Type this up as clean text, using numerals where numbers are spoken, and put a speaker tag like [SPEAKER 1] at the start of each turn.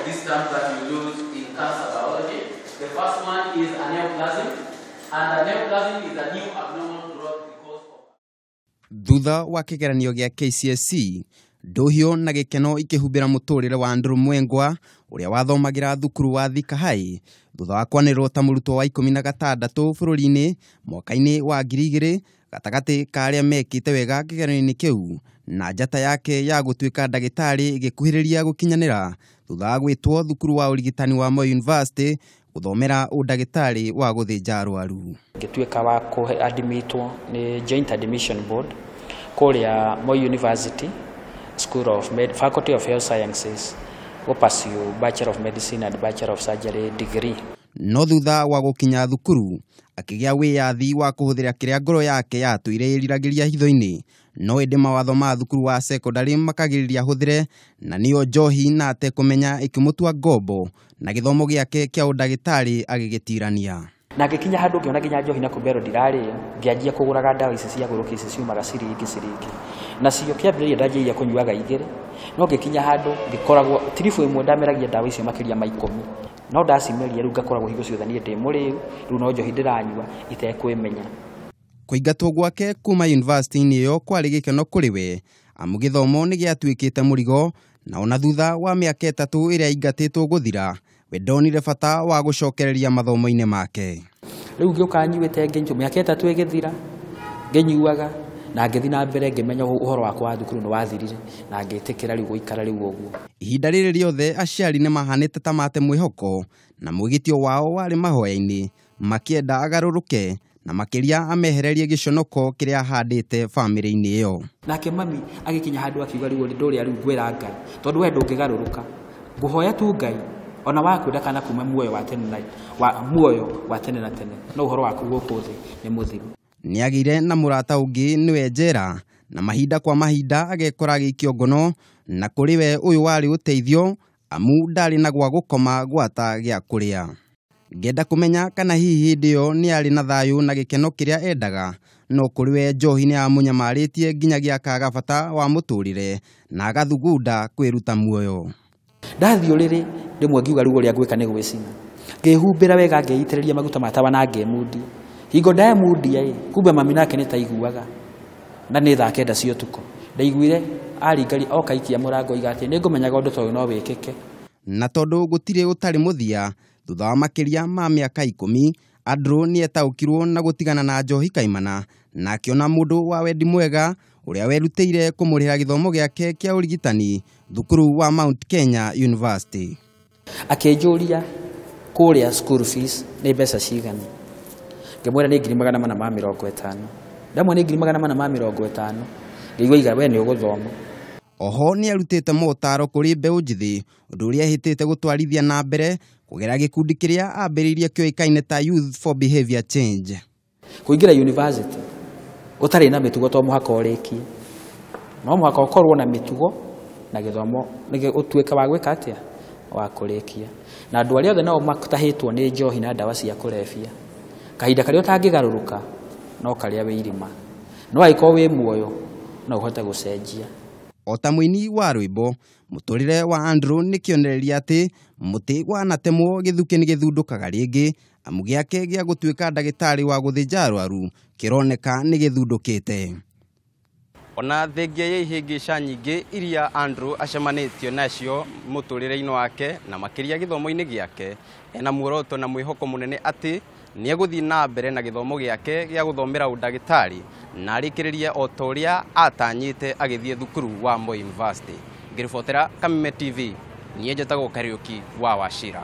[SPEAKER 1] these terms that you use in cancer biology. The first one is a neoplasm, and a neoplasm is a new abnormal growth because of
[SPEAKER 2] Thutha wa kĩgeranio gĩa KCSE, ndũhiũ na gĩkeno ikĩhumbĩra mũtũrĩre wa Andrew Mwengwa ũrĩa wathomagĩra thukuru wa Thika High thutha wa kwanĩrĩrwo ta mũrutwo wa 16 bũrũri-inĩ mwaka-inĩ wa 2000 gatagatĩ ka arĩa mekĩte wega kĩgeranio-inĩ kĩu, na njata yake ya gũtuĩka ndagĩtarĩ ĩgĩkuhĩrĩria gũkinyanĩra thutha wa gwĩtwo thukuru wa ũrigitani wa Moi University gũthomera ũndagĩtarĩ wa gũthĩnja arwaru.
[SPEAKER 3] Ngĩtuĩka wa kũ-admitwo nĩ Joint Admission Board kũrĩa Moi University School of Med Faculty of Health Sciences gũ pursue Bachelor of Medicine and Bachelor of Surgery degree.
[SPEAKER 2] No thutha wa gũkinya thukuru akĩgĩa wĩyathi wa kũhũthĩra kĩrĩa ngoro yake yatũire ĩriragĩria hitho-inĩ, no ĩndĩ mawatho ma thukuru wa secondary makagirĩrĩria ahũthĩre na nĩyo njohi na atekũmenya ĩkĩmũtua ngombo na gĩthomo gĩake kĩa ũndagĩtarĩ agĩgĩtirania.
[SPEAKER 3] Na ngĩkinya handũ ngĩona nginya njohi na kumbe ndirarĩo, ngĩanjia kũgũraga ndawa ici cia gũrũki ici ciumaga ciringi ciringi, nacio kĩambĩrĩria ndanjĩrĩria kũnyuaga igĩrĩ, no ngĩkinya handũ ngĩkoragwo tiribu ĩmwe ndameragia ndawa icio makĩria ma 10, no ndacimeria rĩu ngakoragwo hingo ciothe niĩ ndĩ mũrĩu, rĩu no njohi ndĩranyua itekwĩmenya.
[SPEAKER 2] Kũingatwo gwake kuma university-inĩ ĩyo kwarĩ gĩkeno kũrĩ we amu gĩthomo nĩ gĩatuĩkĩte mũrigo, na ona thutha wa mĩaka 3 ĩrĩa aingatĩtwo gũthira we ndonire bata wa gũcokereria mathomo-inĩ make.
[SPEAKER 3] Rĩu ngĩũka nyuĩte ngĩnyua mĩaka 3 ĩgĩthira ngĩnyuaga na ngĩthiĩ na mbere ngĩmenya ũhoro wakwa wa thukuru nĩ wathirire na ngĩtĩkĩra rĩu gũikara rĩu ũguo.
[SPEAKER 2] Ihinda rĩrĩ rĩothe aciari nĩ mahanĩte ta mate mwĩhoko na mwĩgitio wao warĩ mahoya-inĩ makĩenda agarũrũke na makĩria amehererie gĩconoko kĩrĩa ahandĩte bamĩrĩ-inĩ ĩyo.
[SPEAKER 3] Nake mami agĩkinya handũ akiuga rĩu ũndũ ũrĩa rĩu ngwĩra Ngai tondũ we ndũngĩgarũrũka, ngũhoya tu Ngai ona wakwenda kana kuma muoyo wa tene na wa muoyo wa tene na tene, no ũhoro waku gũkũ thĩ nĩ mũthiru.
[SPEAKER 2] Nĩagĩire na mũrata ũngĩ nĩwe Njera, na mahinda kwa mahinda agekora agĩikio ngono, na kũrĩ we ũyũ warĩ ũteithio amu ndarĩ na gwa gũkoma gwata gĩa kũrĩa. Ngenda kũmenya kana hihi hĩndĩ ĩyo nĩ arĩ na thayũ na gĩkeno kĩrĩa endaga, no kũrĩ we njohi nĩ amũnyamarĩtie nginyagia akaga bata wa mũtũrĩre na agathugunda kwĩruta muoyo.
[SPEAKER 3] Ndathiĩ ũrĩrĩ rĩmwe ngiuga rĩu ũrĩa ngwĩka nĩ gwĩcina, ngĩhumbĩra wega ngĩitĩrĩria maguta ma tawa na ngĩmundia. Hingo ndamundia ĩ kumbe mami nake nĩ taiguaga na nĩ thaa 9 cia ũtukũ ndaiguire aringaria oka ikia mũrango iga atĩ nĩ ngũmenyaga ũndũ ta ũyũ no wĩkĩke.
[SPEAKER 2] Na tondũ gũtirĩ ũtarĩ mũthia, thutha wa makĩria ma mĩaka 10 Andrew nĩ etaũkirwo na gũtigana na njohi kaimana na akĩona mũndũ wa wendi mwega ũrĩa werutĩire kũmũrĩhĩra gĩthomo gĩake kĩa ũrigitani thukuru wa Mount Kenya University.
[SPEAKER 3] Akĩnjũria kũrĩa school fees nĩ mbeca cigana, ngĩmwĩra nĩ 450,000. Ndamwĩra nĩ 450,000, ngĩigua iga we nĩ ũgũthoma.
[SPEAKER 2] Oho nĩ arutĩte motaro kũrĩ mbeũ njĩthĩ ũndũ ũrĩa ehĩtĩte gũtwarithia na mbere kũgerera gĩkundi kĩrĩa ambĩrĩirie kĩoĩkaine ta Youth for Behavior Change.
[SPEAKER 3] Kũingĩra university ũtarĩ na mĩtugo to mũhaka ũrĩkie, no mũhaka ũkorwo na mĩtugo na gĩthomo nĩguo ũtuĩke wa gwĩka atĩa, wa kũrĩkia. Na andũ arĩa othe nao matahĩtwo nĩ njohi na ndawa cia kũrebia, kahinda karĩa ũtangĩgarũrũka no karĩa wĩ irima, no angĩkorwo wĩ muoyo no ũhote gũcenjia.
[SPEAKER 2] O ta mũini wa rwĩmbo, mũtũrĩre wa Andrew nĩ kĩonereria atĩ mũtĩ wanatemwo gĩthukĩ nĩ gĩthundũkaga rĩngĩ, amu gĩake gĩa gũtuĩka ndagĩtarĩ wa gũthĩnja arwaru kĩroneka nĩ gĩthundũkĩte. Ona thengia ya ihĩngĩca nyingĩ iria Andrew acemanĩtio nacio mũtũrĩre-inĩ wake na makĩria gĩthomo-inĩ gĩake, ena muoroto na mwĩhoko mũnene atĩ nĩ egũthiĩ na mbere na gĩthomo gĩake gĩa gũthomera ũndagĩtarĩ na arĩkĩrĩrie o ta ũrĩa atanyĩte agĩthiĩ thukuru wa Moi University. Ngĩribotera Kameme TV, niĩ njĩtagwo Kariũki wa Wachira.